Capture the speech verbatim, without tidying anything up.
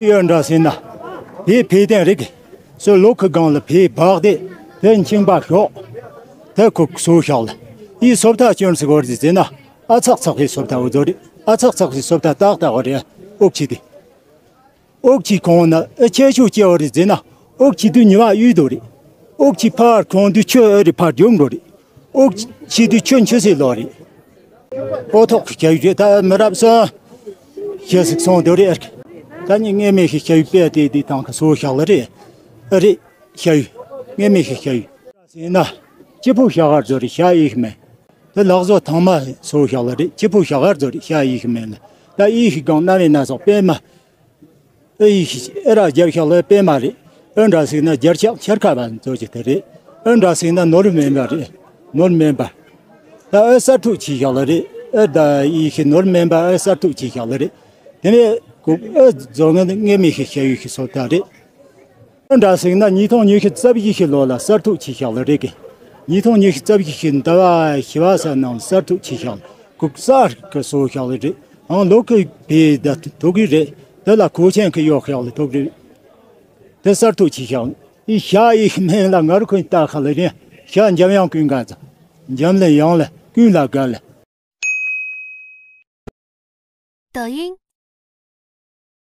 ཡོད་འདྲ་ཟེར་ན། བེ་བེ་དན་རིགས། སོ་ལོ་ཁུ་གང་ལ་བེ་བག་དེ། དེ་མཆིན་པ་ཤོག་དེ་ཁུག་སོ་ཤག་ལ། ཡི་སོབ་ཐ་སྐྱོན་སི་གོར་ཟི་ཟེར་ན། ཨ་ཚག་ཚག་གི་སོབ་ཐ་འོ་ཛོ་རེད། ཨ་ཚག་ཚག་གི་སོབ་ཐ་ཏག་ཏག་འོ་རེད། ཨོག་ཆི་དེ། ཨོག་ཆི་གང་ན་ཨ་ཆེ་ཤོས་ཅེ་འོ་རེད་ཟེར་ན། ཨོག་ཆི་དུ་ཉི་མ་ཡུད་དོ་རེད། ཨོག་ཆི་ཕར་གང་དུ་ཆོས་ཨ་རི་ཕར་རྒྱུག་འགྲོ་རེད། ཨོག་ཆི་དུ་ཆོས་འཆི་སེ་ལོ་རེད། ཨོ་ཐོག་གི་ཁྱ་ཡུ་རེད་ད་མི་རབས་སོ། ཁྱེད་སིག་སོང་དོ་རེད་ཨ་རེད། ད་ནི་ངེས་མེད་ཤི་ཁྱ་ཡུ་པས་དེ་དེ་དང་གི་སོ་ཤག་ལ་རེད། ཨ་རེད། ཤ་ཡུ། ངེས་མེད་ཤི་ཤ་ཡུ། ཟེར་ན། སྐྱི་ཕུག་ཤ་གར་ཟོ་རི་ཤ་ཡིག་མེད། དེ་ལག་བཟོ་ཐང་མ་སོ་ཤག་ལ་རེད། སྐྱི་ཕུག་ཤ་གར་ཟོ་རི་ཤ་ཡིག་མེད་ལ། ད་ཡིག་ཤི་གང་ན་མེད་ན་སོག་པད་མ། ཨེ་ཡིག་ཤི་ཨེ་ར་རྒྱབ་ཤག་ལ་པད་མ་རེད། ཨེ་འདྲ་ཟིག་ན་རྒྱར་ཤག་ཆར་ཁ་བ་ཟོ་ཅི་དེ་རེད། ཨེ་འདྲ་ཟིག་ན་ནོར་མེད་པ་རེད། ནོར་མེད་པ། ད་ཨེ་གསར་ཐུག་ཆི་ཤག་ལ་རེད། ཨེ་ད་ཡིག་ཤི་ནོར་མེད་པ་ཨེ་གསར་ཐུག་ཆི་ཤག་ལ་རེད། དེ་ནས་ཁོ་ཨེ་རྫོང་ངན་ངེས་མེད་ཤི་ཤ་ཡུ་ཤི་སོ་ད་རེད། འདྲ་ཟིག་ན་ཉིས་སྟོང་ཉི་ཤུ་རྩ་བཞི་ཤི་ལོ་ལ་གསར་ཐུག་ཆི་ཤག་ལ་རེད་གི། ཉིས་སྟོང་ཉི་ཤུ་རྩ་བཞི་ཤི་ཟླ་བ་བཞི་བ་ས་ནང་གསར་ཐུག་ཆི་ཤག་ཁུག་གསར་གི་སོ་ཤག་ལ་རེད། ཨང་ལོ་གི་བེ་ད་ཐུག་གི་རེད། དེ་ལ་གོ་ཆེན་གི་ཡོག་ཤག་ལ་ཐུག་རེད། དེ་གསར་ཐུག་ཆི་ཤག་ཡི་ཤ་ཡི་མེན་ལ་ང་རུ་ཁོ་ཡི་ཏ་ཁ་ལ་རེད། ཤ་འཇམ་ཡང་ཀུན་ག་ཙ། འཇམ་ལ་ཡང་ལ་ཀུན་ལ་ག་ལ། 抖音